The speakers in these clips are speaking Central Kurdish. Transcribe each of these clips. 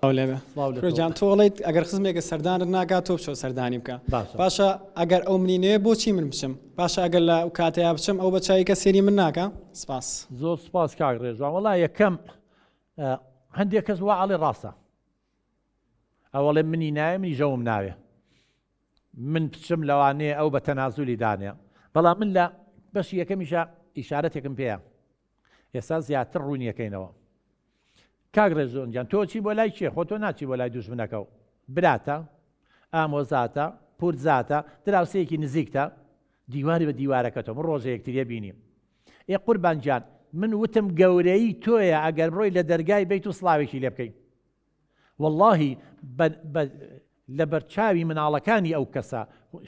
سڵاو لێبێ. سڵاو لە کورە تۆ. گیان تۆ ئەڵێیت ئەگەر خزمێکت سەردانت ناکات تۆ بچۆ سەردانی بکە باشە. باشە ئەگەر ئەو منی نەوێ بۆچی من بچم باشە ئەگەر لە ئەو کاتەیا بچم ئەو بە چاوی کەس سێری من ناکا سپاس. زۆر سوپاس کاک ڕێژوان وەڵا یەکەم هەندێک کەس وا ئەڵێ ڕاستە ئەوەڵێ منی ناوێ منی ژەوم ناوێ من بچم لەوانەیە ئەو بە تەنازولی دانێ بەڵام من لە بەشی یەکەمیشە ئیشارەتێکم پێیە ئێستا زیاتر ڕوونیەکەینەوە کاک ڕێزۆن گیان تۆ چی بۆ لای کێ خۆ تۆ ناچی بۆ لای دوژمنەکە و براتە ئامۆزاتە پورزاتە دراوسەیەکی نزیکتە دیواری بە دیوارەکەتەوە من ڕۆژە یەکتریە بینیم ئێ قوربان گیان من وتم گەورەی تۆیە ئەگەر بڕۆی لە دەرگای بیت و سڵاوێکی لێ بکەی واللهی لە بەرچاوی مناڵەکانی ئەو کەسە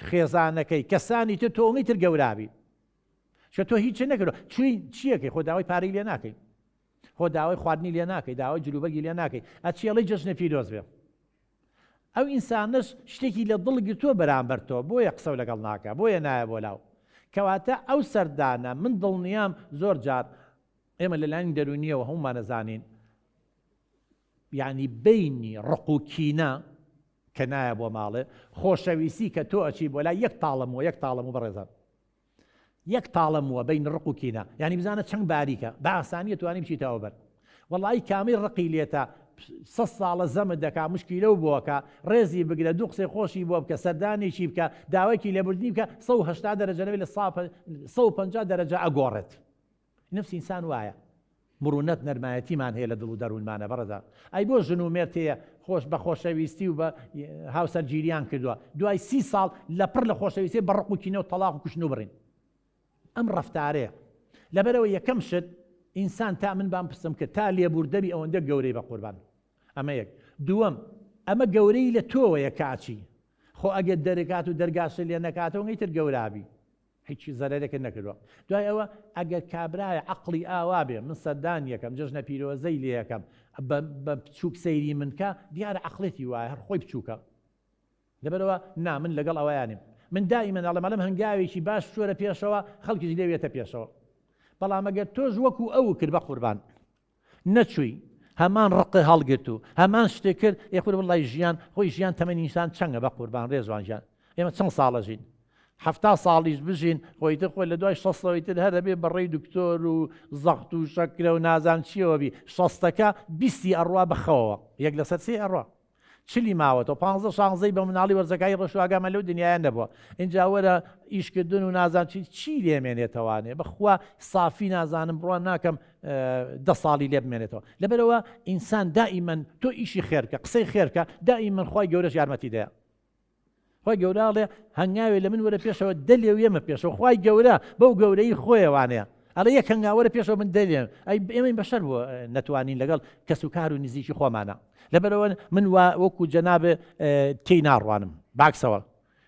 خێزانەکەی کەسانی تر تۆ تر گەورابی چە تۆ هیچ نەکردوە چوی چیەکەی خۆ داوای پارەی لێ ناکەی خۆ داوای خواردنی لێ ناکەی داوای جلوبەرگی لێ ناکەی ئەچی ئەڵێی جەژنە پیرۆز بێ ئەو ئینسانەش شتێکی لە دڵ گرتووە بەرامبەر تۆ بۆیە قسەو لەگەڵ ناکە بۆیە نایە بۆ لاو کەواتە ئەو سەردانە من دڵنیام زۆر جار ئێمە لەلایەنی دەرونیەوە هەمومانەزانین یعنی بینی ڕق و کینە کە نایە بۆ ماڵێ خۆشەویستی کە تۆ ئەچی بۆ لای یەک تاڵەمووە یەک تاڵەموو بەڕێزان یەک تاڵە مووە بەین ڕق و کینە یانی بزانە چەنگ باریکە بە ئاسانی ئەتوانی بچیتە ئەوبەر وەڵایی کامەی ڕقی لێتە سە ساڵە زەمت دەکا مشکیلە و بۆکە ڕێزی بگرە دوو قسەی خۆشی بۆ بکە سەردانێکی بکە داوایکی لێبوردنی بکە 180 دەرەجە نەبێت لە 150 دەرەجە ئەگۆڕێت نفس ئینسان وایە مرونەت نەرمایەتیمان هەیە لە دڵ و دەروونمانە بەڕێزان ئەی بۆ ژن و مێرد هەیە خۆش بە خۆشەویستی و بە هاوسەرگیریان کردووە دوای سی ساڵ لە پڕ لە خۆشەویستی بە ڕق و کینە و تەڵاق و کوشتن و بڕین ئەم ڕەفتارەیە لەبەرەوە یەکەم شت ئینسان تا من بام پرسم کرد تا لێبوردەبی ئەوەندە گەورەی بە قوربان ئەمە یەک دووەم ئەمە گەورەی لە تۆوەیە کاچی خۆ ئەگەر دەرکات و دەرگاشت لێ نەکاتەوە ئیتر گەورابی هیچ زەرەرێکت نەکردوە دوای ئەوە ئەگەر کابرایە عەقڵی ئاوا بێ من سەردانیەکەم جەژنە پیرۆزەی لێ ئەکەم بە بچوک سەیری من کا دیارە عەقڵێتی وایە هەر خۆی بچوکە لەبەرەوە نا من لەگەڵ ئەوەیانیم من دائیمەن ئەڵێم ئەڵێم هەنگاوێکی باش بچۆرە پێشەوە خەڵکیش لێ وێتە پێشەوە بەڵام ئەگەر تۆش وەکو ئەو کرد بە قوربان نەچووی هەمان ڕقت هەڵگرت و هەمان شتێک کرد ئێ خورە وەڵای ژیان خۆی ژیان تەمەنی ئینسان چەنگە بە قوربان ڕێزوان ژیان ئێمە چەند ساڵە ژین حەفتا ساڵیش بژین خۆی تر خۆی لە دوای شەستەوەی تر هەر ئەبێ بەڕێی دکتۆر و زەخت و شەکرە و نازان چیەوە بی شەستەکە بیستی ئەڕوا بەخەوەوە یەک لەسەر سێ ئەڕوا چلی ماوەتەوە پانزە شانزەی بە مناڵی وەرزەکای ڕەش و ئاگامان لەو دنیایە نەبووە ئینجا وەرە ئیشکردن و نازان چی چی لێ مێنێتەوانێ بەخوا سافی نازانم بڕوا ناکەم دە ساڵی لێ بمێنێتەوە لەبەرەوە ئینسان دائیمەن تۆ ئیشی خێرکە قسەی خێرکە دائیمەن خوای گەورەش یارمەتی دەیە خوای گەورە ئەڵێ هەنگاوێ لە من وەرە پێشەوە دە لێو یەمە پێشەوە خوای گەورە بەو گەورەی خۆیەوانەیە ئەڵێ یەک هەنگاو وەرە پێشەوە من دە لێم ئەی ئێمەی بەشەر بۆ نەتوانین لەگەڵ کەس و کار و نزیکی خۆمانە لەبەرەوە من وا وەکو جەنابێ تێی ناڕوانم باکسەوە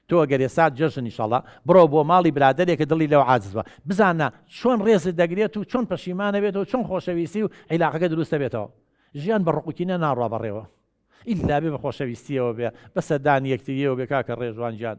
تۆ ئەگەر ئێستا جەژن ئیشەڵا بڕۆ بۆ ماڵی برادەرێکە دڵی لەو عاجز بە بزانە چۆن ڕێزت دەگرێت و چۆن پەشیمانە بێتەوە چۆن خۆشەویستی و عیلاقەکە دروستە بێتەوە ژیان بە ڕقوکینە ناڕوا بەڕێوە ئیلا بێ بە خۆشەویستیەوە بێ بە سەردانی یەکتریەوە بێ کاکە ڕێژوان گیان.